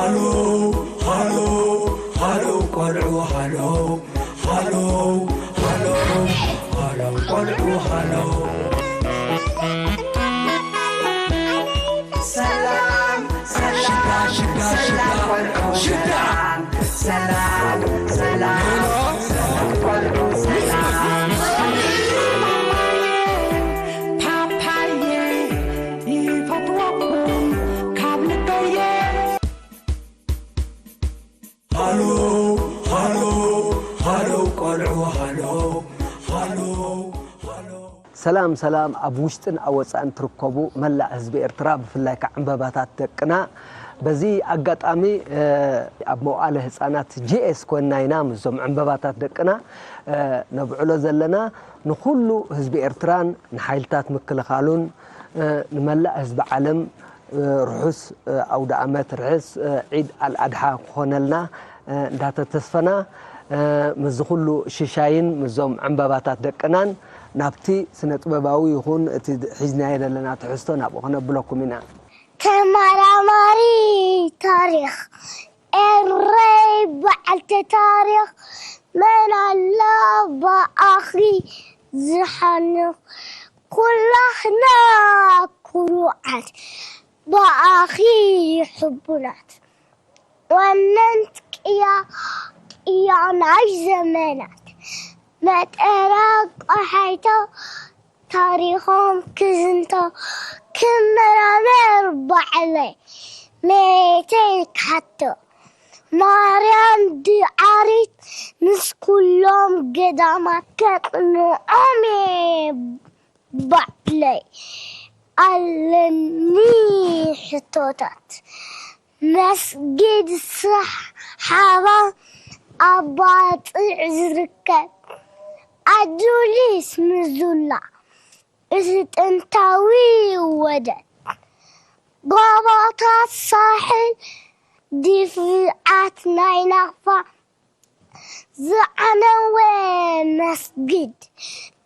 ሃሎ ሃሎ ሃሎ ቆልዑ ሃሎ ሃሎ ሃሎ ሃሎ ቆልዑ ሃሎ። ሰላም ሰላም ሽዳ ሽዳ ሽዳ ሰላም ሰላም ሰላም ሰላም ቆልዑ ሰላም። ፓፓየ ይፈትወኩም ካብ ልበየ። ሃሎ ሃሎ ሃሎ ቆልዑ ሃሎ ሃሎ ሃሎ። ሰላም ሰላም፣ ኣብ ውሽጥን ኣብ ወጻእን ትርከቡ መላእ ህዝቢ ኤርትራ፣ ብፍላይ ከኣ ዕምበባታት ደቅና፣ በዚ ኣጋጣሚ ኣብ መዋእለ ህጻናት ጂኤስ ኮንና ኢና ምስዞም ዕምበባታት ደቅና ነብዕሎ ዘለና። ንኹሉ ህዝቢ ኤርትራን ንሓይልታት ምክልኻሉን ንመላእ ህዝቢ ዓለም ርሑስ ኣውደ ኣመት፣ ርሑስ ዒድ ኣልኣድሓ ክኾነልና እንዳተተስፈና፣ ምስዚ ኩሉ ሽሻይን ምስዞም ዕምበባታት ደቅናን ናብቲ ስነ ጥበባዊ ይኹን እቲ ሒዝናዮ ዘለና ትሕዝቶ ናብኡ ክነብለኩም ኢና። ተመራማሪ ታሪኽ ኤረይ በዓልቲ ታሪኽ መን ኣሎ ብኣኺ ዝሓንኽ? ኩላህና ኩሩዓት ብኣኺ ሕቡናት። ወነንቲ ቅያ ቅያ ናይ ዘመናት መጠረ ቆሓይቶ ታሪኾም ክዝንቶ ክመራመር ባዕለይ መሬተይ ክሓቶ። ማርያም ድዓሪት ምስ ኩሎም ገዳማት ከጽንዖም እየ ባዕለይ። ኣለኒ ሕቶታት። መስጊድ ሰሓባ ኣብ ባጽዕ ዝርከብ ኣዱሊስ ምዙላ፣ እዚ ጥንታዊ ወደብ። ጎቦታት ሳሕል ድፍዓት ናይ ናቕፋ ዝዓነወ መስጊድ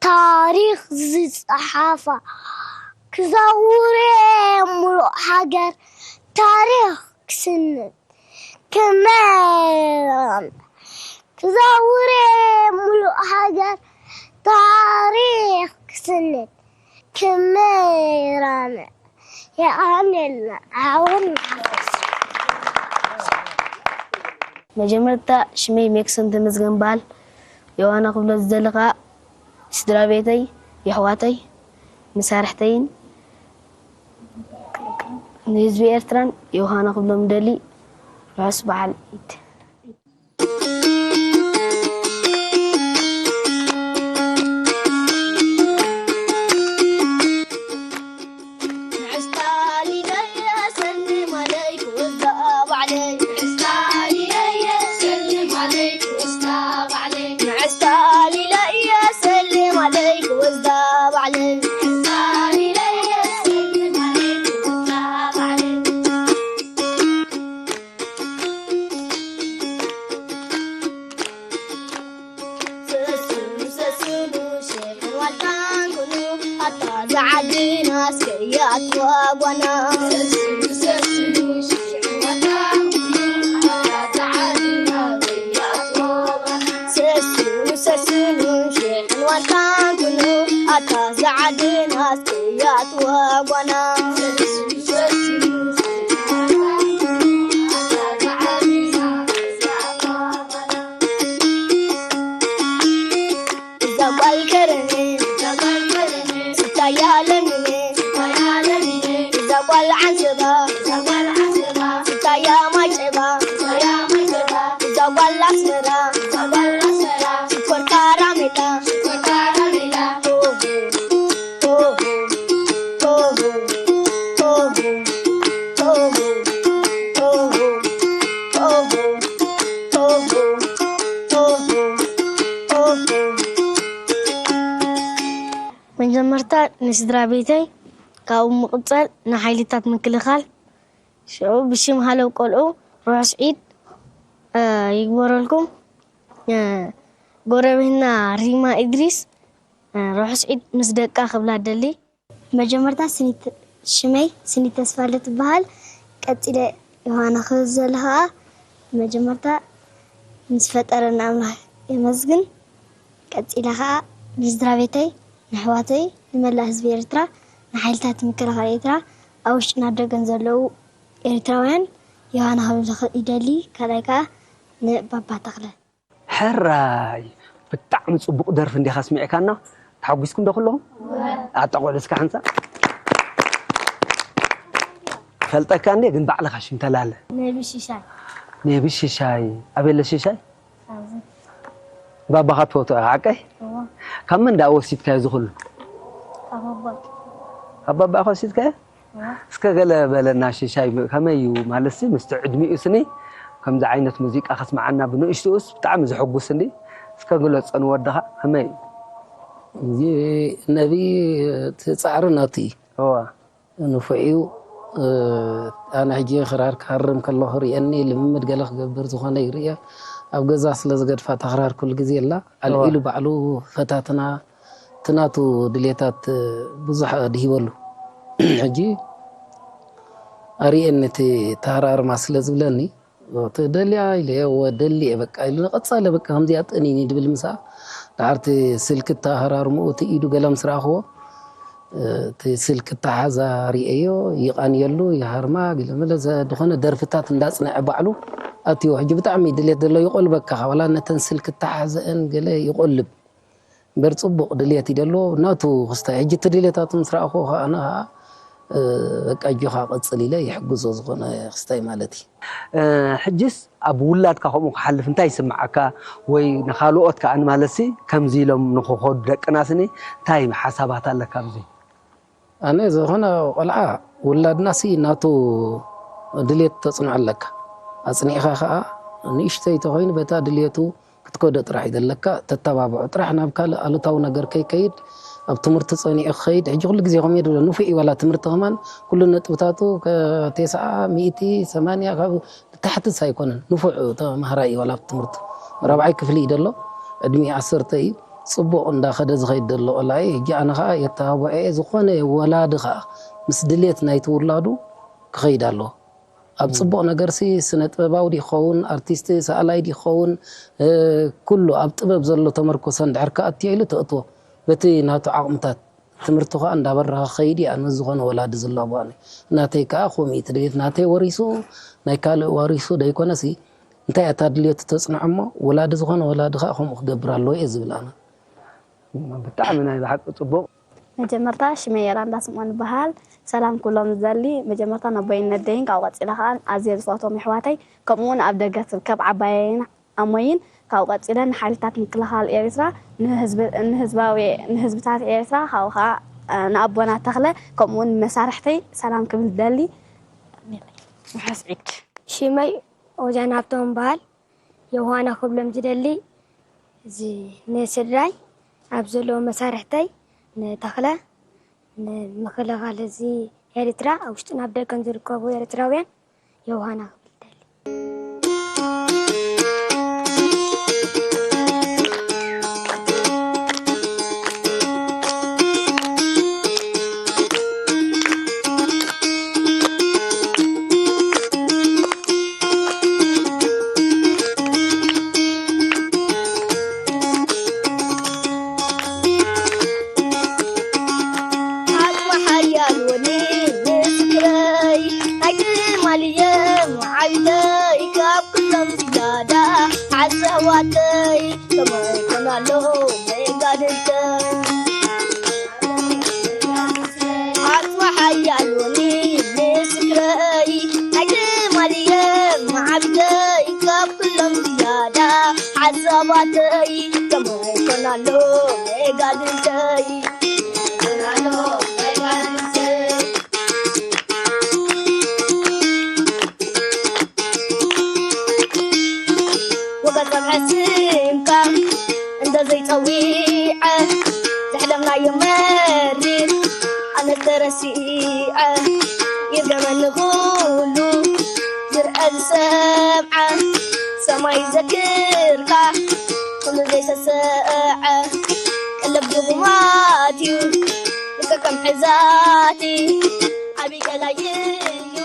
ታሪኽ ዝጸሓፋ። ክዘውር እየ ሙሉእ ሃገር ታሪኽ ክስንድ ክመራመር። ክዘውር እየ ሙሉእ ሃገር ታሪኽ ክስንድ ክመራመር። የቐንየልና። ዓወት ንሓፋሽ። መጀመርታ ሽመይ ሜክሶን ተመስገን በሃል። ዮሃና ክብሎ ዝደሊ ኸኣ ስድራ ቤተይ፣ የሕዋተይ፣ መሳርሕተይን ንህዝቢ ኤርትራን ዮሃና ክብሎም ደሊ ርሑስ በዓል ዒድ። ሰስኑ ሰስኑ ሸሕን ዋልታን ኩኑ ኣታ ዝዓድና እስከ ያትዋ ጓና። ሰስኑ ሰስኑ ሸሕን ዋልታን ኩኑ ኣታ ዝዓድና እስከ ያትዋ ጓና። ሰስኑ ሰስኑ ሸሕን ዋልታን ኩኑ ኣታ ዝዓድና እስከ ያትዋ ጓና። እዛ ጓል ከረነ፣ ስታያ ለምነ፣ እዛ ጓል ዓንሰባ፣ ስታያ ማይጨባ፣ እዛ ጓል ኣስመራ፣ ሽኮር ካራሜላ። መጀመርታ ንስድራ ቤተይ፣ ካብኡ ምቕጻል ንሓይልታት ምክልኻል፣ ሽዑ ብሽም ሃለው ቆልዑ ርሑስ ዒድ፣ እ፣ ይግበረልኩም። እ፣ ጎረቤትና ሪማ ኢድሪስ፣ እ፣ ርሑስ ዒድ ምስ ደቃ ክብላ ደሊ። መጀመርታ ስኒት፣ ሽመይ ስኒት ተስፋለ ትበሃል። ቀጺለ ዮሃና ክብል ዝደሊ ኸዓ፣ መጀመርታ ምስ ፈጠረና ኣምላኽ የመስግን። ቀጺለ ኸዓ ንስድራ ቤተይ፣ ንኣሕዋተይ፣ ንመላእ ህዝቢ ኤርትራ፣ ንሓይልታት ምክልኻል ኤርትራ፣ ኣብ ውሽጥን ኣብ ደገን ዘለዉ ኤርትራውያን ዮሃና ክብል ይደሊ። ካልኣይ ከኣ ንባባ ተኽለ። ሕራይ፣ ብጣዕሚ ጽቡቕ ደርፊ እንዲኻ ኣስሚዕካና። ተሓጒስኩም ዶ ኩለኹም? ኣጣቕዑ እስከ ሓንሳእ። ፈልጠካ እንዴ ግን ባዕልኻ ሽም ተላለ። ነቢ ሽሻይ። ነቢ ሽሻይ። ኣበይ ኣሎ ሽሻይ? ኣብዚ። ባባኻ ትፈትዎ ሓቀይ? እዎ። ካብ መን ደኣ ወሲድካዮ እዚ ኩሉ? ካብ ኣቦይ። ካብ ባባኻ ወሲድካዮ? እዎ። እስከ ገለ በለና ሽሻይ ከመይ እዩ ማለትሲ ምስቲ ዕድሚኡ ስኒ ከምዚ ዓይነት ሙዚቃ ከስምዓና ብንእሽትኡስ ብጣዕሚ ዘሐጉስ እንዲ እስከ ግለጾ ንወድኻ ከመይ እዩ? እዚ ነቢ እቲ ጻዕሪ ናቱ እዩ። እዋ። ንፉዕ እዩ። ኣነ ሕጂ ክራር ክሃርም ከለኹ ርእየኒ ልምምድ ገለ ክገብር ዝኾነ ይርእየ ኣብ ገዛ ስለ ዝገድፋ እታ ክራር ኩሉ ግዜ ኣላ ኣልዒሉ ባዕሉ ፈታትና እቲ ናቱ ድሌታት ብዙሕ ድሂበሉ ሕጂ ኣርእየኒ እቲ ተሃራርማ ስለ ዝብለኒ ትደልያ ኢለ እወ ደሊ እየ በቃ ኢሉ ቀጻለ በቃ ከምዚኣ ጠኒኒ ድብል ምሳ ድሓርቲ ስልኪ ተሃራርምኡ እቲ ኢዱ ገለ ምስ ረኣኽዎ እቲ ስልኪ ተሓዛ ርእየዮ ይቓንየሉ ይሃርማ ግለ መለ ዝኾነ ደርፍታት እንዳጽንዐ ባዕሉ ኣትዮ ሕጂ ብጣዕሚ ድሌት ዘሎ ይቆልበካ ዋላ ነተን ስልኪ ተሓዘአን ገለ ይቆልብ እምበር ጽቡቕ ድልየት እዩ ደሎ ናቱ ክስታይ ሕጂ እቲ ድልየታቱ ምስ ረኣኹ ከኣ ኣነ ከኣ በቃ ኣጆኻ ቀጽል ኢለ ይሕግዞ ዝኾነ ክስታይ ማለት እዩ። ሕጅስ ኣብ ውላድካ ከምኡ ክሓልፍ እንታይ ይስምዓካ ወይ ንኻልኦት ከኣ ንማለትሲ ከምዚ ኢሎም ንኽኸዱ ደቅናስኒ እንታይ ሓሳባት ኣለካ ኣብዚ? ኣነ ዝኾነ ቆልዓ ውላድናሲ ናቱ ድልየት ተጽንዖ ኣለካ ኣጽኒዕኻ ከኣ ንእሽተይ ተኾይኑ በታ ድልየቱ ክትከዶ ጥራሕ እዩ ዘለካ ተተባብዖ ጥራሕ ናብ ካልእ ኣሉታዊ ነገር ከይከይድ ኣብ ትምህርቲ ጸኒዑ ክኸይድ ሕጂ ኩሉ ግዜ ከምኡ ድብሎ ንፉዕ እዩ ዋላ ትምህርቲ ከማን ኩሉ ነጥብታቱ ከቴስዓ ሚእቲ ሰማንያ ካብ ታሕትስ ኣይኮነን ንፉዕ ተማሃራይ እዩ ዋላ ትምህርቱ ራብዓይ ክፍሊ እዩ ደሎ ዕድሚኡ ዓሰርተ እዩ ጽቡቕ እንዳኸደ ዝኸይድ ደሎ ቆልዓ እዩ ሕጂ ኣነ ኸኣ የተባብዖ እየ ዝኾነ ወላዲ ኸኣ ምስ ድሌት ናይቲ ውላዱ ክኸይድ ኣለዎ ኣብ ጽቡቕ ነገርሲ ስነ ጥበባዊ ዲኸውን ኣርቲስት ሰኣላይ ዲኸውን ኩሉ ኣብ ጥበብ ዘሎ ተመርኮሰ እንድሕር ከኣትዮ ኢሉ ተእትዎ በቲ ናቱ ዓቕምታት ትምህርቱ ከኣ እንዳበረኸ ክኸይድ እዩ ኣነ ዝኾነ ወላዲ ዝላቦ ኣነ ናተይ ከኣ ከምኡ እዩ እቲ ድሌት ናተይ ወሪሱ ናይ ካልእ ዋሪሱ ደይኮነሲ እንታይ እያ እታ ድልየቱ ተጽንዖ እሞ ወላዲ ዝኾነ ወላዲ ከኣ ከምኡ ክገብር ኣለዎ እየ ዝብል ኣነ ብጣዕሚ ናይ ብሓቂ ጽቡቕ መጀመርታ ሽመይ የራንዳ ስምኦን ይበሃል። ሰላም ኩሎም ዝደሊ መጀመርታ ነቦይን ነደይን ካብኡ ቀፂለ ከዓ ኣዝየ ዝፈትዎም የሕዋተይ ከምኡ እውን ኣብ ደገ ትርከብ ዓባየይን ኣሞይን ካብኡ ቀፂለ ንሓይልታት ምክልኻል ኤሪትራ ንህዝብታት ኤሪትራ ካብኡ ከዓ ንኣቦና ተኽለ ከምኡ እውን ንመሳርሕተይ ሰላም ክብል ደሊ። ሽመይ ኦዛን ሃብቶም በሃል። የውሃና ክብሎም ዝደሊ እዚ ንስድራይ ኣብ ዘለዎ መሳርሕተይ ንተኽለ ንምክልኻል ህዝቢ ኤርትራ ኣብ ውሽጥን ኣብ ደገን ዝርከቡ ኤርትራውያን የውሃና ክብል ደሊ። ዓይነይ ካብ ኩሎም ዝያዳ ሓሳዋተይ ከመይ ኮናሎ መጋድልተይ ዓጽዋ ሓያሎኒ ምስክረይ ናይ ትማልየ መዓልተይ ካብ ኩሎም ዝያዳ ሓሳባተይ ከመይ ኮናሎ መጋድልተይ ወገን ጸብሐ ስምካ እንተ ዘይጸዊዐ ዘሕለፍናዮ መሪር ኣነ ተረሲዐ ይርገመኒ ኩሉ ዝርአ ዝሰምዐ ሰማይ ዘክርካ ኩሉ ዘይሰሰዐ ቀለብ ድኹማት እዩ ንከከም ሕዛቲ ዓብይ ቀላይ እዩ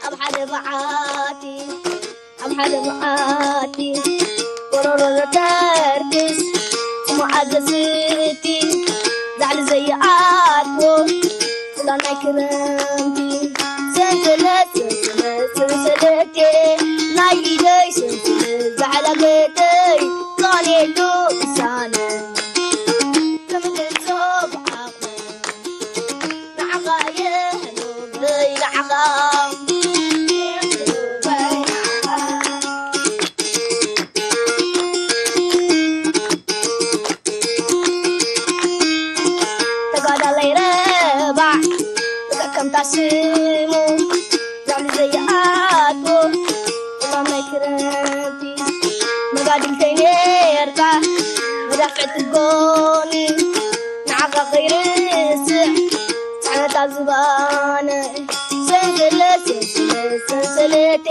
ኣብ ሓደ መዓቲ ኣብ ሓደ መዓቲ ወሮሮ ዘተርክስ ጽሙዓ ዘስቲ ዛዕሊ ዘይኣትዎ ጽላል ናይ ክረምቲ ሰንሰለት ሰንሰለት ሰንሰለቴ ናይ ኢደይ ሰንሰለት ዛዕላ ገጠይ ቃኔሉ እሳነ ከምድር ሶብዓቕ ተጋዳላይ ረባዕ ከምታ ስሙ ላዕሊ ዘይኣትዎ እማም ናይ ክረምቲ መጋድልተይ ነርካ መዳፍዕ ትጎኒ ንዓኻ ከይርስዕ ጻዕነታ ዝባነ ሰንሰለት ሰንሰለት ሰንሰለቴ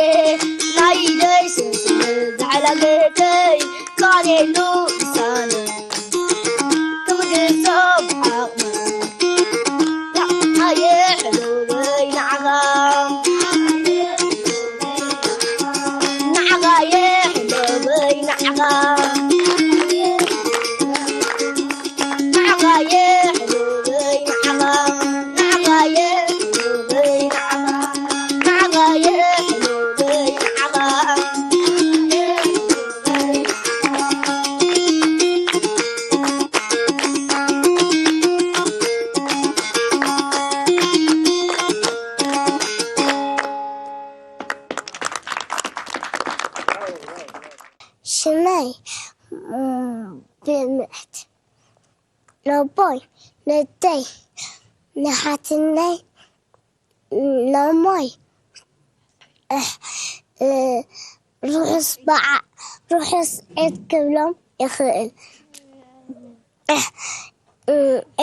ናይ ኢደይ ሰንሰለት ዛዕላ ገተይ ቃኔሉ ልሳነ ክምግሶ ብዓቕመ ንዓኻ የሕልወይ ንዓኻ ንዓኻ የሕልወይ ንዓኻ ሽመይ ብምዕት ነቦይ ነደይ ንሓትነይ ነሞይ ርሑስ በዓ ርሑስ ዒድ ክብሎም ይኽእል።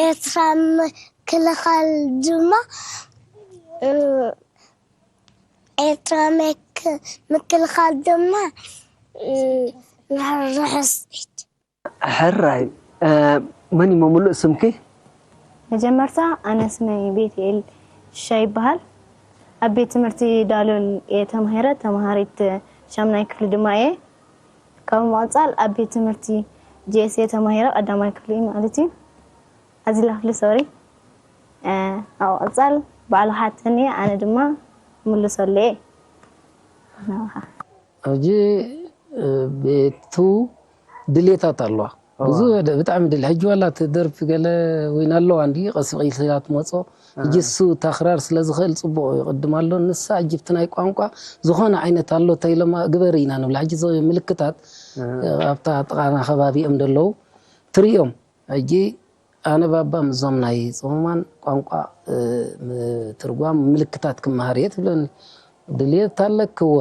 ኤርትራ ምክልኻል ድማ ኤርትራ ምክልኻል ድማ ርሑስ ዒድ። ሕራይ መን እሞ ምሉእ ስምኪ? መጀመርታ ኣነ ስመይ ቤትኤል ሽሻይ ይበሃል። ኣብ ቤት ትምህርቲ ዳሎል እየ ተማሂረ፣ ተማሃሪት ሻምናይ ክፍሊ ድማ እየ። ካብ ምቕፃል ኣብ ቤት ትምህርቲ ጂኤስኤ ተማሂረ ቀዳማይ ክፍሊ ማለት እዩ። ኣዚላ ክፍሊ ሶሪ ኣብ ምቕፃል ባዕሉ ክሓተኒ ኣነ ድማ ምልሰሉ እየ። ናባኻ። ሕጂ ቤቱ ድሌታት ኣለዋ ብዙ ብጣዕሚ ድል ሕጂ ዋላ እቲ ደርፊ ገለ ወይን ኣለዋ እንዲ ቀስ ኢልካ ትመፆ ሕጂ እሱ ታክራር ስለ ዝኽእል ፅቡቕ ይቕድም ኣሎ ንሳ ሕጂ ብቲ ናይ ቋንቋ ዝኾነ ዓይነት ኣሎ ተይለማ ግበሪ ኢና ንብላ ሕጂ ምልክታት ኣብታ ጥቓና ከባቢ እዮም ደለዉ ትርእዮም ሕጂ ኣነ ባባ ምስዞም ናይ ጽሙማን ቋንቋ ምትርጓም ምልክታት ክመሃር እየ ትብለኒ። ድልየት ኣለኪ እወ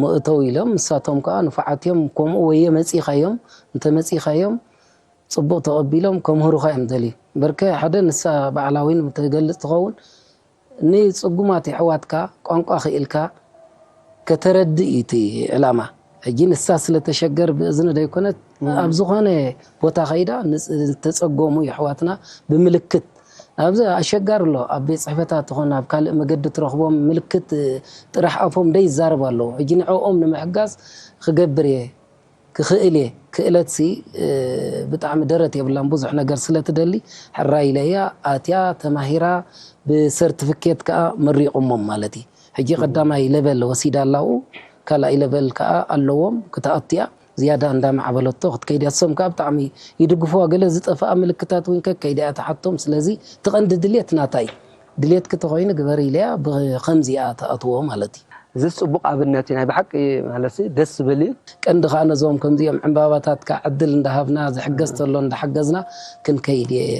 ምእተው ኢሎም ንሳቶም ከኣ ንፉዓት እዮም ከምኡ ወየ መጺኻዮም እንተ መጺኻዮም ጽቡቕ ተቐቢሎም ከምህሩኻ እዮም ዝደልዩ። በርከ ሓደ ንሳ ባዕላ ወይን ትገልጽ ትኸውን ንጽጉማት የሕዋትካ ቋንቋ ክኢልካ ከተረድእ እዩ እቲ ዕላማ። ሕጂ ንሳ ስለ ተሸገር ብእዝኒ ደይኮነት ኣብ ዝኾነ ቦታ ከይዳ ዝተጸገሙ የሕዋትና ብምልክት ኣብዚ ኣሸጋሪ ኣሎ ኣብ ቤት ጽሕፈታት ትኾን ኣብ ካልእ መገዲ ትረኽቦም ምልክት ጥራሕ ኣፎም ደይ ይዛረቡ ኣለዉ። ሕጂ ንዕኦም ንምሕጋዝ ክገብር እየ። ክኽእል እየ ክእለትሲ ብጣዕሚ ደረት የብላን ብዙሕ ነገር ስለ ትደሊ ሕራይ ኢለ እያ ኣትያ ተማሂራ ብሰርትፍኬት ከኣ መሪቑሞም ማለት እዩ ሕጂ ቀዳማይ ለበል ወሲዳ ኣላ ኣብኡ ካልኣይ ለበል ከኣ ኣለዎም ክትኣቱ እያ ዝያዳ እንዳማዕበለቶ ክትከይድ እያ እሶም ከኣ ብጣዕሚ ይድግፍዋ ገለ ዝጠፍኣ ምልክታት እውን ከከይዳ እያ ትሓቶም ስለዚ እቲ ቀንዲ ድልየት ናታ እዩ ድልየትኪ ተኾይኑ ግበሪ ኢለ እያ ብኸምዚ እያ ትኣትዎ ማለት እዩ። እዚ ጽቡቕ ኣብነት እዩ ናይ ብሓቂ ማለት ደስ ዝብል እዩ። ቀንዲ ኸኣ ነዞም ከምዚኦም ዕምባባታትካ ዕድል እንዳሃብና ዝሕገዝ ተሎ እንዳሓገዝና ክንከይድ እየ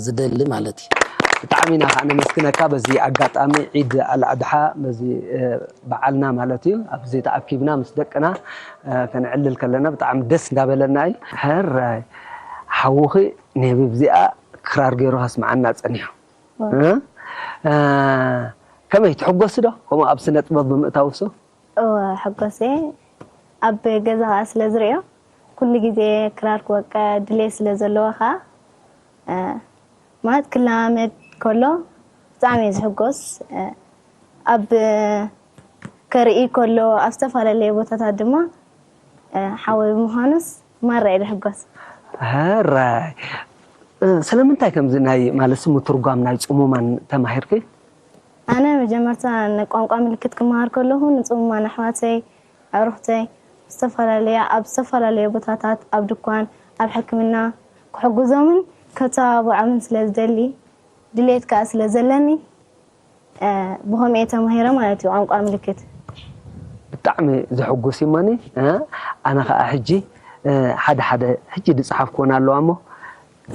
ዝደሊ ማለት እዩ። ብጣዕሚ ኢና ከዓ ነመስግነካ በዚ ኣጋጣሚ ዒድ ኣልኣድሓ በዚ በዓልና ማለት እዩ ኣብዚ ተኣኪብና ምስ ደቅና ከነዕልል ከለና ብጣዕሚ ደስ እንዳበለና እዩ። ሕራይ ሓውኺ ኔቢ ብዚኣ ክራር ገይሩ ከስምዓና ጸኒሑ። ከመይ ትሕጎሲ ዶ ከምኡ ኣብ ስነ ጥበብ ብምእታውሱ? እወ ሕጎስ እየ ኣብ ገዛ ከዓ ስለ ዝሪኦ ኩሉ ግዜ ክራር ክወቀ ድሌት ስለ ዘለዎ ከዓ ማለት ክለማመድ ከሎ ብጣዕሚ እየ ዝሕጎስ ኣብ ከርኢ ከሎ ኣብ ዝተፈላለየ ቦታታት ድማ ሓወይ ብምዃኑስ ማራ እየ ዝሕጎስ። ሕራይ። ስለምንታይ ከምዚ ናይ ማለት ምትርጓም ናይ ጽሙማን ተማሂርኪ? ኣነ መጀመርታ ንቋንቋ ምልክት ክመሃር ከለኹ ንጽሙማን ኣሕዋተይ፣ ኣዕሩኽተይ ዝተፈላለያ ኣብ ዝተፈላለየ ቦታታት ኣብ ድኳን ኣብ ሕክምና ክሕግዞምን ከተባብዖምን ስለ ዝደሊ ድሌት ከኣ ስለ ዘለኒ ብኸምኡ እየ ተማሂረ ማለት እዩ ቋንቋ ምልክት። ብጣዕሚ ዘሕጉስ እዩሞኒ። ኣነ ከዓ ሕጂ ሓደ ሓደ ሕጂ ዝፀሓፍኩወን ኣለዋ እሞ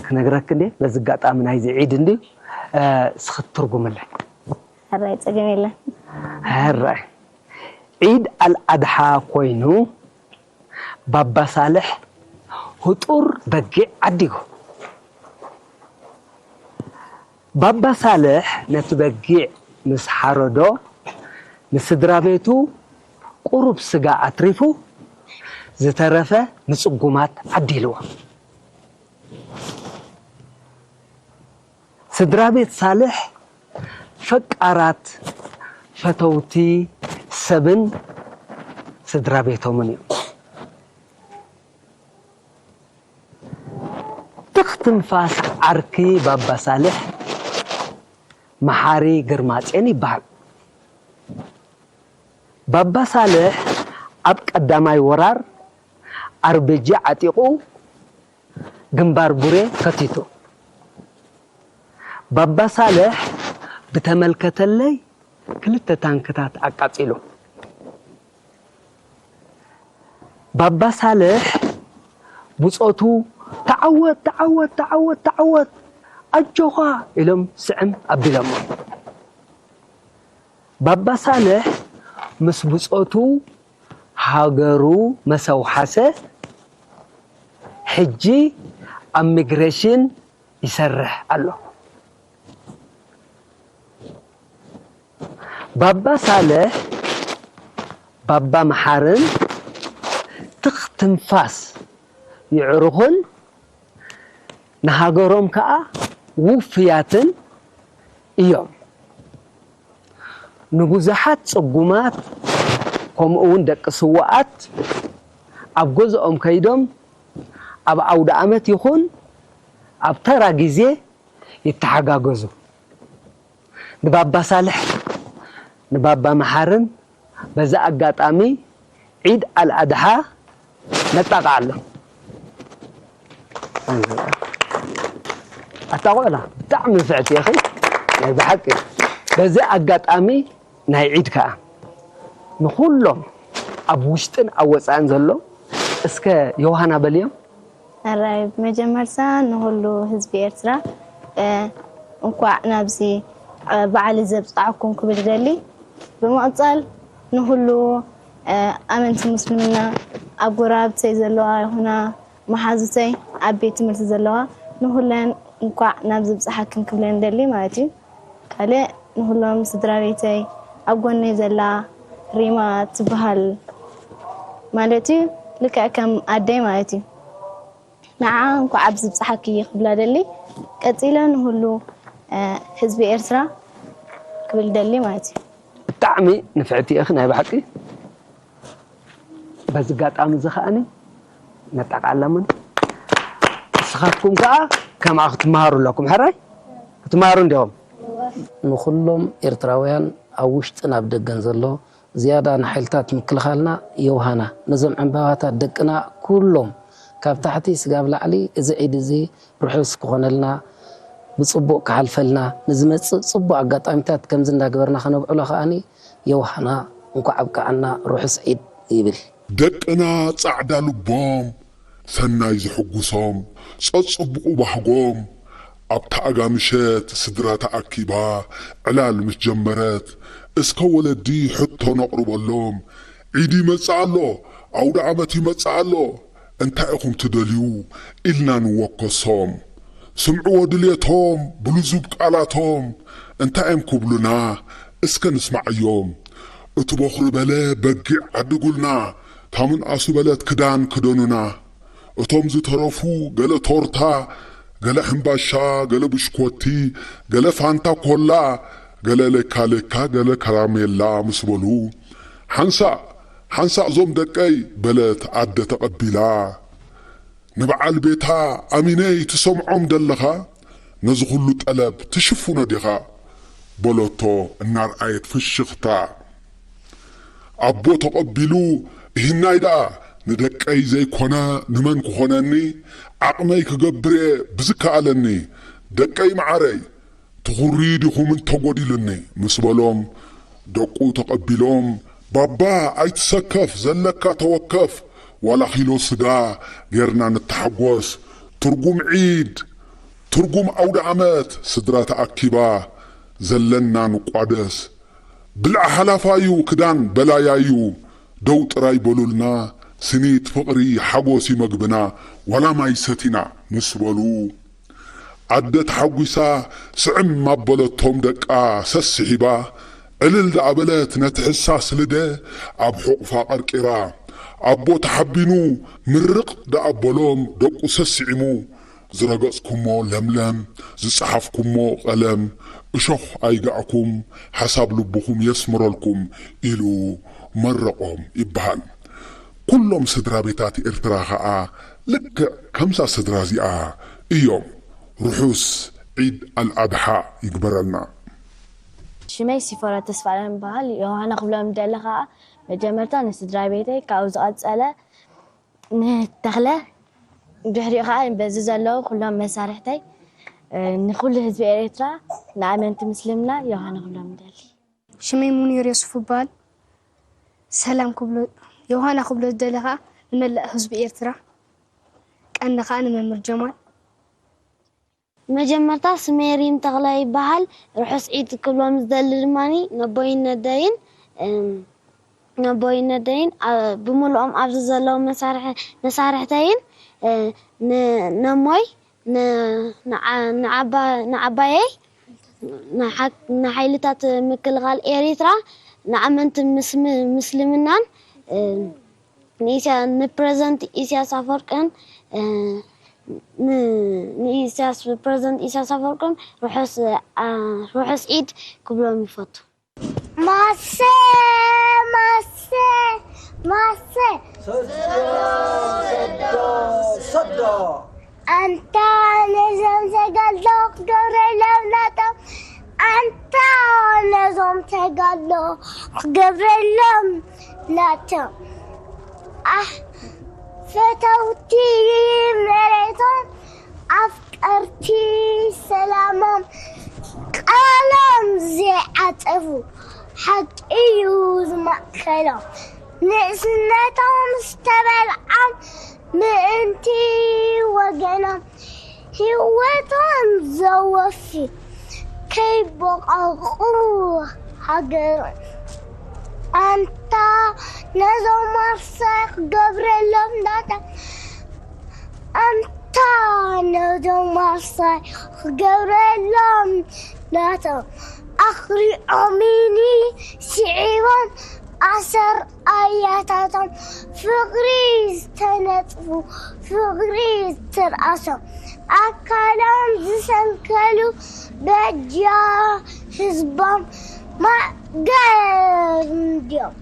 ክነግረክ እንዴ በዚ ኣጋጣሚ ናይዚ ዒድ እንድዩ እስኺ ትርጉምለይ። ሕራይ ፀገም የለን። ሕራይ ዒድ ኣልኣድሓ ኮይኑ ባባ ሳልሕ ህጡር በጊዕ ዓዲጉ። ባባ ሳልሕ ነቲ በጊዕ ምስ ሓረዶ ንስድራ ቤቱ ቁሩብ ስጋ ኣትሪፉ ዝተረፈ ንጽጉማት ዓዲልዎም። ስድራ ቤት ሳልሕ ፈቃራት ፈተውቲ ሰብን ስድራ ቤቶምን እዮም። ትኽ ትንፋስ ዓርኪ ባባ ሳልሕ መሓሪ ግርማጼን ይበሃል። ባባ ሳልሕ ኣብ ቀዳማይ ወራር ኣርበጂ ዓጢቑ ግንባር ቡሬ ከቲቱ። ባባ ሳልሕ ብተመልከተለይ ክልተ ታንክታት ኣቃጺሉ። ባባ ሳልሕ ብጾቱ ተዓወት ተዓወት ተዓወት ተዓወት ኣጆኻ ኢሎም ስዕም ኣቢሎሞ። ባባ ሳልሕ ምስ ብጾቱ ሃገሩ መሰውሓሰ ሕጂ ኣብ ሚግሬሽን ይሰርሕ ኣሎ። ባባ ሳልሕ ባባ መሓርን ትኽ ትንፋስ ይዕሩኽን ንሃገሮም ከኣ ውፍያትን እዮም። ንብዙሓት ጽጉማት ከምኡ እውን ደቂ ስውኣት ኣብ ገዝኦም ከይዶም ኣብ ኣውደ ኣመት ይኹን ኣብ ተራ ግዜ ይተሓጋገዙ። ንባባ ሳልሕ ንባባ መሓርን በዚ ኣጋጣሚ ዒድ ኣልኣድሓ ነጣቕዓሎም። ኣታ ቆላ ብጣዕሚ ንፍዕቲ ኢኺ ናይ ብሓቂ። በዚ ኣጋጣሚ ናይ ዒድ ከኣ ንኹሎም ኣብ ውሽጥን ኣብ ወፃእን ዘሎ እስከ ዮሃና በልዮም። ሕራይ ብመጀመርታ ንኹሉ ህዝቢ ኤርትራ እንኳዕ ናብዚ በዓል ዘብፃዕኩም ክብል ደሊ። ብምቕፃል ንኹሉ ኣመንቲ ሙስልምና ኣብ ጎረባብተይ ዘለዋ ይኹና መሓዙተይ ኣብ ቤት ትምህርቲ ዘለዋ ንኹለን እንኳዕ ናብ ዝብፅሓክን ክብለን ደሊ ማለት እዩ። ካልእ ንኹሎም ስድራ ቤተይ ኣብ ጎነይ ዘላ ሪማ ትበሃል ማለት እዩ። ልክዕ ከም ኣደይ ማለት እዩ። ንዓ እንኳዕ ኣብዚ ብፅሓኪ ክብላ ደሊ። ቀፂለ ንሁሉ ህዝቢ ኤርትራ ክብል ደሊ ማለት እዩ። ብጣዕሚ ንፍዕቲ ኢኺ ናይ ብሓቂ። በዚ ኣጋጣሚ እዚ ከዓኒ ነጠቓለምን ንስኻትኩም ከዓ ከምኣ ክትመሃሩ ኣለኩም። ሕራይ ክትመሃሩ እንዲኹም። ንኹሎም ኤርትራውያን ኣብ ውሽጥን ኣብ ደገን ዘሎ ዝያዳ ንሓይልታት ምክልኻልና የውሃና። ነዞም ዕምባባታት ደቅና ኩሎም ካብ ታሕቲ ስጋብ ላዕሊ እዚ ዒድ እዚ ርሑስ ክኾነልና ብጽቡቕ ክሓልፈልና ንዝመጽእ ጽቡቕ ኣጋጣሚታት ከምዚ እንዳገበርና ከነብዕሎ ከኣኒ የውሃና እንኳዕ ኣብቅዓና ርሑስ ዒድ ይብል። ደቅና ጻዕዳ ልቦም ሰናይ ዝሕጉሶም ጸጽቡቑ ባህጎም ኣብታ ኣጋ ምሸት ስድራ ተኣኪባ ዕላል ምስ ጀመረት እስከ ወለዲ ሕቶ ነቕርበሎም ዒድ ይመጽእ ኣሎ ኣውደ ኣመት ይመጽእ ኣሎ እንታይ ኢኹም ትደልዩ ኢልና ንወከሶም ስምዕዎ ድልየቶም ብልዙብ ቃላቶም እንታይ እዮም ክብሉና እስከ ንስማዓዮም እቲ ቦኽሪ በለ በጊዕ ዓድጉልና ታምንኣሱ በለት ክዳን ክደኑና እቶም ዝተረፉ ገለ ቶርታ ገለ ሕምባሻ ገለ ብሽኮቲ ገለ ፋንታ ኮላ ገለ ሌካ ሌካ ገለ ከራሜላ ምስ በሉ ሓንሳእ ሓንሳእ እዞም ደቀይ በለት ኣደ ተቐቢላ። ንበዓል ቤታ ኣሚነይ ትሰምዖም ደለኻ ነዚ ኩሉ ጠለብ ትሽፍኖ ዲኻ? በለቶ እናርኣየት ፍሽኽታ። ኣቦ ተቐቢሉ እሂናይ ደኣ ንደቀይ ዘይኮነ ንመን ክኾነኒ ዓቕመይ ክገብር እየ ብዝከኣለኒ ደቀይ መዓረይ ትኹሪ ዲኹም እንተጎዲሉኒ ምስ በሎም ደቁ ተቐቢሎም ባባ ኣይትሰከፍ ዘለካ ተወከፍ ዋላ ኪሎ ስጋ ጌርና ንተሓጎስ ትርጉም ዒድ ትርጉም ኣውደ ዓመት ስድራ ተኣኪባ ዘለና ንቋደስ ብልዓ ሓላፋዩ ክዳን በላያዩ ደው ጥራይ በሉልና ስኒት ፍቕሪ ሓጎስ ይመግብና ዋላ ማይ ሰቲና ምስ በሉ ኣደ ተሓጒሳ ስዕም ኣበለቶም ደቃ ሰስሒባ ዕልል ደኣ በለት ነቲ ሕሳስ ልደ ኣብ ሑቕፋ ቀርቂራ ኣቦ ተሓቢኑ ምርቕ ደኣ በሎም ደቁ ሰስዒሙ ዝረገጽኩሞ ለምለም ዝጸሓፍኩሞ ቀለም እሾኽ ኣይጋዕኩም ሓሳብ ልብኹም የስምረልኩም ኢሉ መረቖም ይበሃል። ኩሎም ስድራ ቤታት ኤርትራ ኸኣ ልክዕ ከምዛ ስድራ እዚኣ እዮም። ርሑስ ዒድ ኣልኣድሓ ይግበረልና። ሽመይ ሲፎራ ተስፋለም በሃል ዮሃና ክብሎም ደለ ከዓ መጀመርታ ንስድራ ቤተይ ካብኡ ዝቐፀለ ንተኽለ ድሕሪኡ ከዓ በዚ ዘለዉ ኩሎም መሳርሕተይ ንኩሉ ህዝቢ ኤርትራ ንኣመንቲ ምስልምና ዮሃና ክብሎም ደሊ ሽመይ ሙኒር ዮሱፍ እበሃል። ሰላም ክብሎ ዮሃና ክብሎ ዝደሊ ከኣ ንመላእ ህዝቢ ኤርትራ ቀንዲ ከኣ ንመምህር ጀማል። ብመጀመርታ ስመይ ሪም ተኽለ ይበሃል። ርሑስ ዒድ ክብሎም ዝደሊ ድማ ነቦይን ነደይን ነቦይን ነደይን ብምልኦም ኣብዚ ዘለዉ መሳርሕተይን ነሞይ ንዓባየይ ንሓይልታት ምክልኻል ኤሪትራ ንኣመንቲ ምስልምናን ንፕረዘንት ኢሳያስ ኣፈወርቅን ንኢሳያስ ፕረዘንት ኢሳያስ ኣፈወርቅን ርሑስ ዒድ ክብሎም ይፈቱ። ማሰ ማሰ ማሰ ሰዶ ሰዶ ሰዶ ኣንታ ነዞም ተጋድሎ ክገብረሎም ናቶም ኣንታ ነዞም ተጋድሎ ክገብረሎም ናቶም ኣሕ ፈተውቲ መሬቶም ኣፍ ቀርቲ ሰላሞም ቃሎም ዘይዓጸፉ ሓቂ እዩ ዝማእከሎም ንእስነቶም ዝተበልዓም ምእንቲ ወገኖም ህይወቶም ዘወፊ ከይቦቐቑ ሃገሮም ኣንታ ነዞም ዋርሳይ ክገብረሎም ናታ ኣንታ ነዞም ዋርሳይ ክገብረሎም ናቶም ኣኽሪዖሚኒ ስዒቦም ኣሰር ኣያታቶም ፍቕሪ ዝተነጥፉ ፍቕሪ ዝተርኣሶም ኣካሎም ዝሰንከሉ በጃ ህዝቦም ማእገር እንድዮም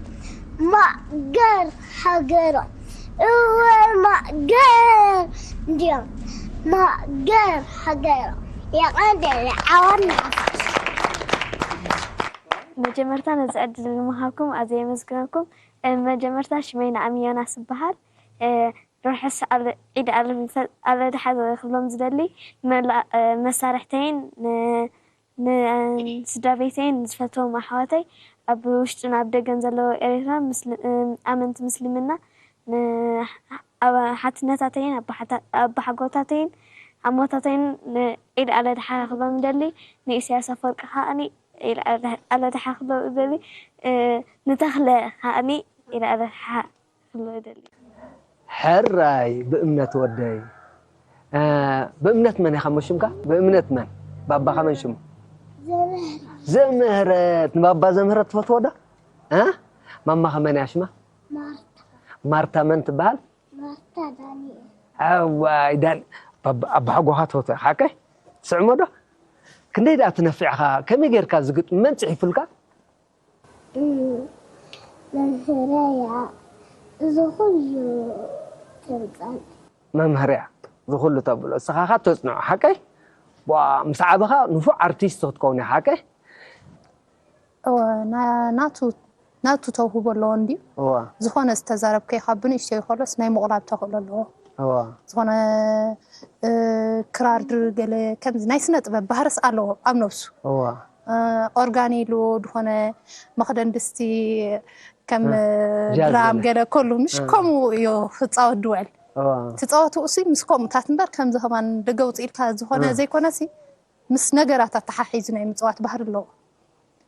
ማእገር ሃገሮም እወ ማእገር እንድዮም ማእገር ሃገሮም የቐንደለ ዓወት ንሓፋሽ። መጀመርታ ነዚ ዕድል ንምሃብኩም ኣዝየ የመስግነኩም። መጀመርታ ሽመይ ንኣሚ ዮናስ እበሃል። ርሑስ ዒድ ኣል ኣል ኣድሓ ክብሎም ዝደሊ ንመላእ መሳርሕተይን ንስድራ ቤተይን ንዝፈትዎም ኣሕዋተይ ኣብ ውሽጥን ኣብ ደገን ዘለዉ ኤርትራ ኣመንቲ ምስልምና ንሓትነታተይን ኣቦሓጎታተይን ኣሞታተይን ዒድ ኣል ኣድሓ ክብሎም ይደሊ ንኢሳያስ ኣፈወርቂ ከዓኒ ዒድ ኣል ኣድሓ ክብሎም ይደሊ ንተኽለ ከዓኒ ዒድ ኣል ኣድሓ ክብሎ ይደሊ። ሕራይ ብእምነት ወደይ። ብእምነት መን ኢኻ እሞ ሽምካ? ብእምነት መን? ባባኻ መን ሽሙ? ዘምህረት። ንባባ ዘምህረት ትፈትዎ ዶ? እ? ማማኸ መን እያ ሽማ? ማርታ። ማርታ መን ትበሃል? ማርታ ዳንኤል። ኣዋይ ዳን ባባ ኣባሓጎኻ ትፈትዎ ኢኻ ሓቀይ? ትስዕሞ ዶ? ክንደይ ደኣ ትነፍዕ ኢኻ? ከመይ ጌርካ እዚ ግጥሚ መን ጽሒፉልካ? መምህረያ እዚ ኩሉ ትምፀን መምህርያ ዝኩሉ ተብሎ እስኻኻ ተፅንዖ ሓቀይ ቧ ምስ ዓበኻ ንፉዕ ኣርቲስት ክትከውን ኢኻ ሓቀይ እወ፣ ና- ናቱ ናቱ ተውህቦ ኣለዎ እንድዩ። እዋ ዝኾነ ዝተዛረብከይ ካብ ብንእሽተይ ከሎስ ናይ ምቑላብ ተኽእሎ ኣለዎ። እዋ ዝኾነ እ፣ ክራር ድር ገለ ከምዚ ናይ ስነ ጥበብ ባህርስ ኣለዎ ኣብ ነብሱ። እዋ እ፣ ኦርጋን ኢሉ ዝኾነ መኽደን ድስቲ ከም ጃዝ ድራም ገለ። ገለ ከሉ ምሽ ከምኡ እዩ ክፃወት ድውዕል። እዋ ትፃወትኡ ሲ ምስ ከምኡታት እምበር ከምዚ ከማን ደገ ውፅእ ኢልካ ዝኾነ እ። ዘይኮነሲ ምስ ነገራት ኣተሓሒዙ ናይ ምፅዋት ባህሪ ኣለዎ።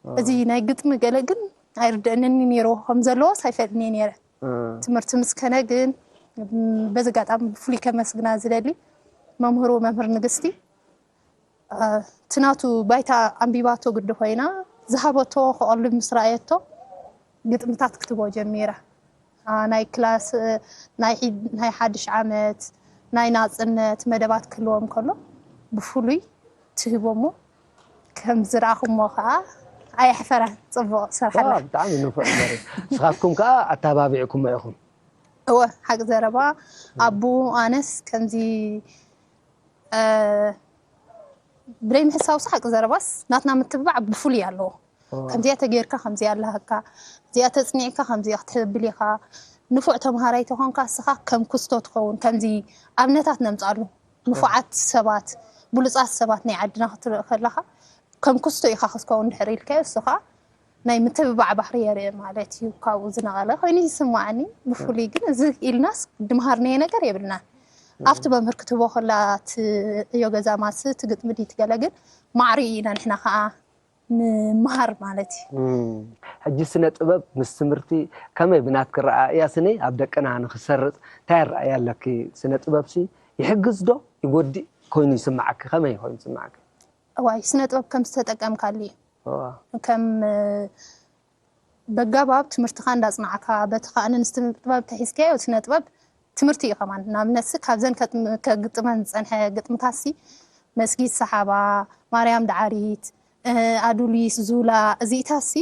እዚ ናይ ግጥሚ ገለ ግን ኣይርደአንን ነይሩ ከም ዘለዎስ ኣይፈልጥን እየ ነይረ። እ፣ ትምህርቲ ምስ ከነ ግን ም፣ በዚ ኣጋጣሚ ብፍሉይ ከመስግና ዝደሊ መምህሩ መምህር ንግስቲ እ፣ እቲ ናቱ ባይታ ኣንቢባቶ ግዲ ኮይና ዝሃበቶ ክቐልብ ምስ ረኣየቶ ግጥምታት ክትቦ ጀሚራ። እ፣ ናይ ክላስ እ፣ ናይ ዒድ- ናይ ሓድሽ ዓመት ናይ ናፅነት መደባት ክህልዎም ከሎ ብፍሉይ ትህቦ እሞ ከም ዝረኣኹሞ ከዓ ኣየሕፈራን። ፅቡቕ ዋ ስርሓላ። ብጣዕሚ ንፉዕ መሪ ንስኻትኩም ከዓ ኣተባቢዕኩሞ ኢኹም እወ ሓቂ ዘረባ ኣቡ ኣነስ ከምዚ እ፣ ብደይ ምሕሳውስ ሓቂ ዘረባስ ናትና ምትብባዕ ብፍሉይ ኣለዎ። ከምዚኣ ተጌርካ ከምዚኣ ኣለሃካ እዚኣ ተፅኒዕካ ከምዚኣ ክትብል ኢኻ። ንፉዕ ተምሃራይ ተኾንካ እስኻ ከም ክስቶ ትኸውን ከምዚ ኣብነታት ነምፃሉ ንፉዓት ሰባት ብሉፃት ሰባት ናይ ዓድና ክትርኢ ከለኻ ከም ክስቶ ኢኻ ክትከውን ድሕር ኢልካዮ እሱ ከዓ ናይ ምትብባዕ ባህሪ የርኢ ማለት እዩ። ካብኡ ዝነቐለ ኮይኑ ይስማዓኒ። ብፍሉይ ግን እዚ ኢልናስ ድምሃርናዮ ነገር የብልናን። ኣብቲ መምህር ክትቦ ከላ እቲ ዕዮ ገዛ ማስ እቲ ግጥሚ ድዩ ትገለ ግን ማዕሪ ኢና ንሕና ከዓ ንምሃር ማለት እዩ። ሕጂ ስነ ጥበብ ምስ ትምህርቲ ከመይ ብናትኪ ረኣእያ ስኒ ኣብ ደቅና ንክሰርፅ እንታይ ረኣያ ኣለኪ? ስነ ጥበብ ሲ ይሕግዝ ዶ ይጎድእ ኮይኑ ይስማዓኪ? ከመይ ኮይኑ ይስማዓኪ? እዋይ ስነ ጥበብ ከም ዝተጠቀምካሉ እዩ። ከም በጋባብ ትምህርትኻ እንዳፅናዕካ በቲ ከዓ ንስነ ጥበብ ተሒዝካዮ ስነ ጥበብ ትምህርቲ እዩ ከማን። ንኣብነት ካብዘን ከግጥመን ዝፀንሐ ግጥምታሲ መስጊድ ሰሓባ፣ ማርያም ዳዓሪት፣ ኣዱሊስ፣ ዙላ እዚኢታሲ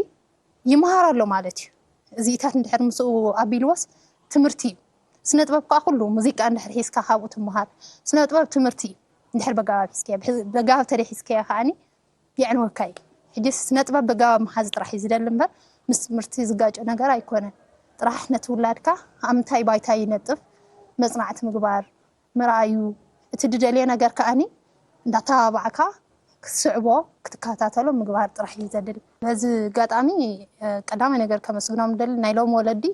ይመሃር ኣሎ ማለት እዩ። እዚኢታት እንድሕር ምስኡ ኣቢልዎስ ትምህርቲ እዩ። ስነ ጥበብ ከዓ ኩሉ ሙዚቃ እንድሕር ሒዝካ ካብኡ ትመሃር። ስነ ጥበብ ትምህርቲ እዩ። እንድሕር በጋባብ ሒዝካዮ በጋባብ ተደይ ሒዝካዮ ከዓኒ የዕንወካ እዩ። ሕጂ ስነ ጥበብ በጋባብ ምሓዝ ጥራሕ እዩ ዝደሊ እምበር ምስ ትምህርቲ ዝጋጮ ነገር ኣይኮነን። ጥራሕ ነቲ ውላድካ ኣብ ምንታይ ባይታ ይነጥፍ መፅናዕቲ ምግባር ምርኣዩ እቲ ድደልዮ ነገር ከኣኒ እንዳተባባዕካ ክትስዕቦ ክትከታተሎ ምግባር ጥራሕ እዩ ዘድል። በዚ ኣጋጣሚ ቀዳማይ ነገር ከመስግኖም ደሊ ናይ ሎም ወለዲ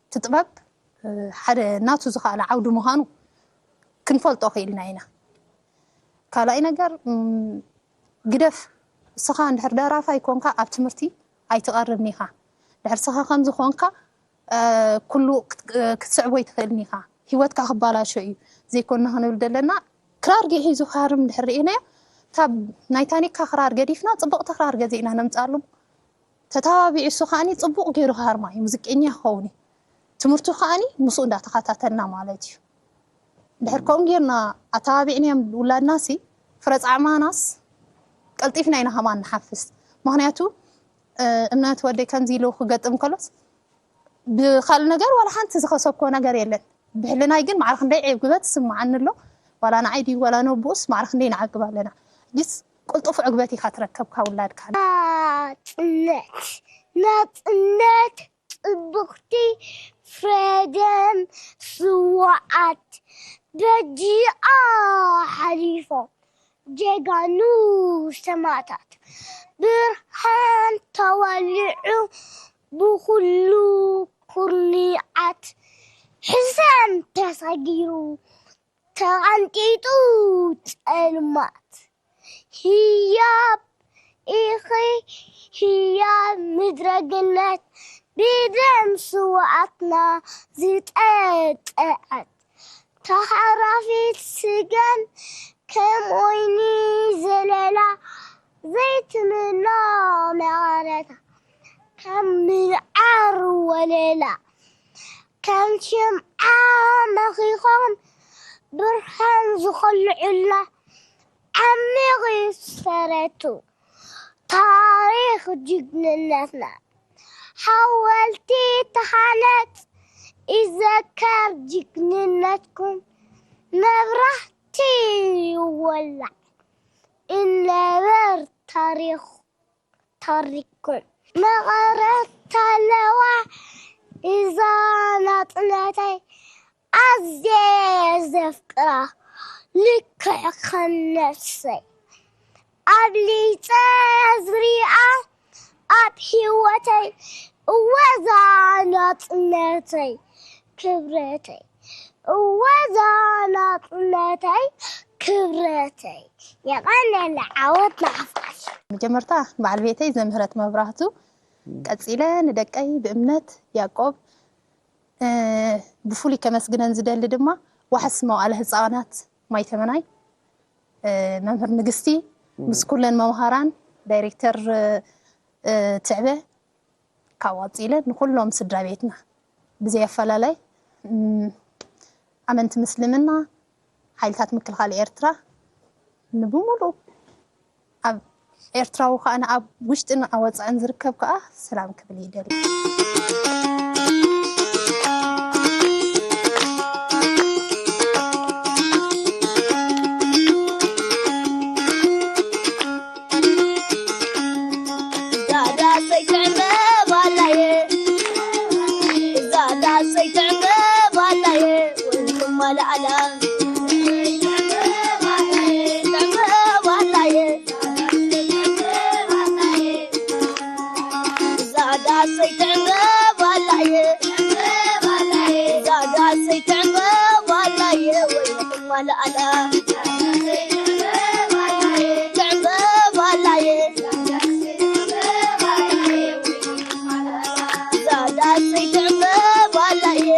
እቲ ጥበብ ሓደ ናቱ ዝኸኣለ ዓውዲ ምዃኑ ክንፈልጦ ክኢልና ኢና። ካልኣይ ነገር ግደፍ እስኻ እንድሕር ደራፋይ ኮንካ ኣብ ትምህርቲ ኣይትቐርብን ኢኻ። ድሕር እስኻ ከምዚ ኮንካ ኩሉ ክትስዕቦ ኣይትኽእልን ኢኻ። ህይወትካ ክባላሾ እዩ። ዘይኮንና ክንብል ዘለና ክራር ጌ ሒዙ ክሃርም እንድሕር ርኢናዮ እታ ናይ ታኒካ ክራር ገዲፍና ፅብቕቲ ክራር ገዚእና ነምፅኣሉ። ተተባቢዑ እሱ ከዓኒ ፅቡቕ ገይሩ ክሃርማ እዩ። ሙዚቀኛ ክኸውን እዩ። ትምህርቱ ከዓኒ ምስኡ እንዳተኸታተልና ማለት እዩ። ድሕር ከምኡ ጌርና ኣተባቢዕናዮም ውላድናሲ ፍረ ፃዕማናስ ቀልጢፍና ኢና ከማን ንሓፍስ። ምክንያቱ እምነት ወደይ ከምዚ ኢሉ ክገጥም ከሎስ ብካልእ ነገር ዋላ ሓንቲ ዝኸሰብኮ ነገር የለን። ብሕልናይ ግን ማዕረ ክንደይ ዕግበት ይስምዓኒ ኣሎ። ዋላ ንዓይ ድዩ ዋላ ነብኡስ ማዕረ ክንደይ ንዓግብ ኣለና። ሕጂስ ቅልጡፍ ዕግበት ኢኻ ትረከብ ካብ ውላድካ። ናፅነት ናፅነት ፅብቕቲ ፍረደም ስውኣት በጂኣ ሓሊፎም ጀጋኑ ሰማእታት ብርሃን ተወሊዑ ብኹሉ ኩርኒዓት ሕሰም ተሰጊሩ ተቐንጢጡ ጸልማት ህያብ ኢኺ ህያብ ምድረ ገነት ብደም ስውኣትና ዝጠጠዐት ተሃራፊት ስገም ከም ወይኒ ዘለላ ዘይትምኖ መቐረታ ከም ምንዓር ወለላ ከም ሽምዓ መኺኾም ብርሃን ዝኸልዑልና ዓሚቕ እዩ ሰረቱ ታሪኽ ጅግንነትና ሓወልቲ ተሃነጽ፣ ይዘከር ጅግንነትኩም። መብራህቲ ይወላዕ፣ ይነበብ ታሪኽ ታሪኽኩም። መቐረት ኣለዋ እዛ ናጽነተይ፣ ኣዝየ ዘፍቅራ ልክዕ ከም ነፍሰይ። ኣብሊጸ ዝሪኣ ኣብ ህይወተይ፣ እወ እዛ ናጽነተይ ክብረተይ፣ እወ እዛ ናጽነተይ ክብረተይ። የቐንየለይ፣ ዓወት ንሓፋሽ። መጀመርታ በዓል ቤተይ ዘምህረት መብራህቱ፣ ቀጺለ ንደቀይ ብእምነት ያዕቆብ፣ እ፣ ብፍሉይ ከመስግነን ዝደሊ ድማ ዋሕስ መዋእለ ህጻናት ማይተመናይ፣ እ፣ መምህር ንግስቲ፣ ምስ ኩለን መምሃራን፣ ዳይሬክተር፣ እ፣ ትዕበ፣ ካብ ቀጺለ ንኩሎም ስድራ ቤትና ብዘይ ኣፈላላይ፣ እም፣ ኣመንቲ ምስልምና፣ ሓይልታት ምክልኻል ኤርትራ ንብሙሉ፣ ኣብ ኤርትራዊ ከኣ ኣብ ውሽጥን ኣብ ወጻእን ዝርከብ ከኣ ሰላም ክብል ይደሊ። እዛ ዳሰይ ትዕምበብ ኣላየ፣ እዛ ዳሰይ ትዕምበብ ኣላየ፣ ወይንኩም ኣላኣላ። ትዕምበብ ኣላየ፣ እዛ ዳሰይ ትዕምበብ ኣላየ፣ እዛ ዳሰይ ትዕምበብ ኣላየ፣ ወይንኩም ኣላኣላ። ትዕምበብ ኣላየ፣ እዛ ዳሰይ ትዕምበብ ኣላየ፣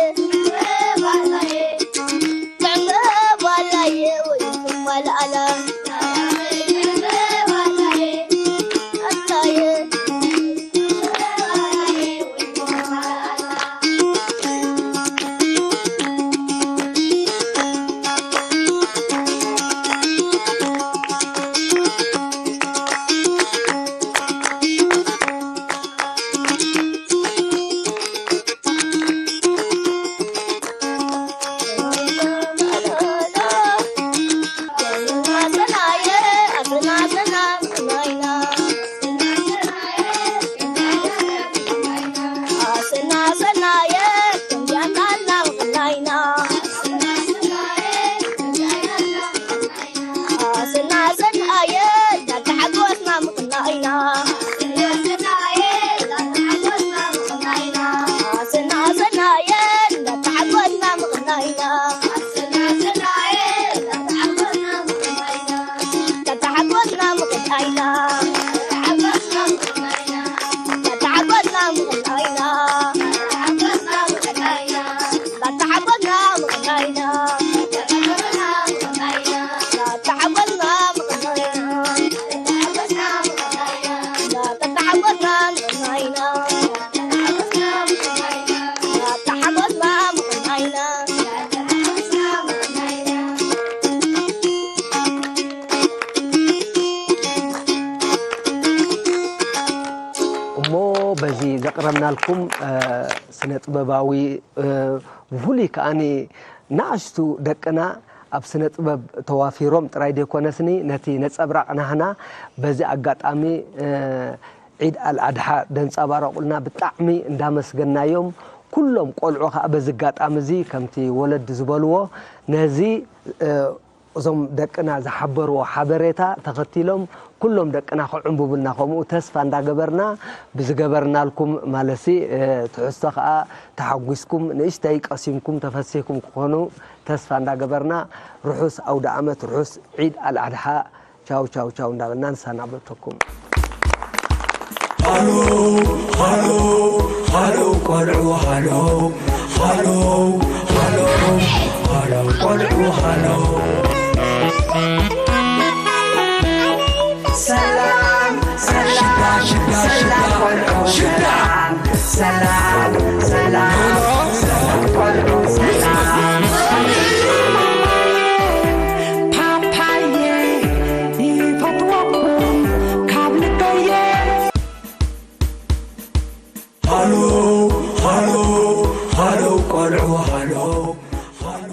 ትዕምበብ ኣላየ፣ ወይንኩም ኣላኣላ። ኣላየ። እሞ በዚ ዘቕረብናልኩም፣ እ፣ ስነ ጥበባዊ፣ እ፣ ብፍሉይ ከኣኒ ንኣሽቱ ደቅና ኣብ ስነ ጥበብ ተዋፊሮም ጥራይ ዘይኮነስኒ፣ ነቲ ነጸብራቕ ናህና በዚ ኣጋጣሚ፣ እ፣ ዒድ ኣልኣድሓ ደንጸባረቑልና ብጣዕሚ እንዳመስገናዮም፣ ኩሎም ቆልዑ ከኣ በዚ ኣጋጣሚ እዚ ከምቲ ወለዲ ዝበልዎ ነዚ፣ እ፣ እዞም ደቅና ዝሓበርዎ ሓበሬታ ተኸቲሎም ኩሎም ደቅና ክዕንብቡልና ከምኡ ተስፋ እንዳገበርና ብዝገበርናልኩም ማለሲ፣ እ፣ ትሕዝቶ ከኣ ተሓጒስኩም ንእሽተይ ቀሲምኩም ተፈሲሕኩም ክኾኑ ተስፋ እንዳገበርና ርሑስ ኣውደ ዓመት፣ ርሑስ ዒድ ኣልኣድሓ ቻው ቻው ቻው እንዳበልና ንሰናበተኩም። ሃሎ ሃሎ ሃሎ ቆልዑ ሃሎ ሃሎ ሃሎ ሃሎ ቆልዑ ሃሎ። ሰላም ሰላም ሰላም ቆልዑ ሰላም ሰላም ሰላም ቆልዑ ሰላም። ፓፓየ ይፈትወኩም ካብ ልበየ። ሃሎ ሃሎ ሃሎ ቆልዑ ሃሎ ሃሎ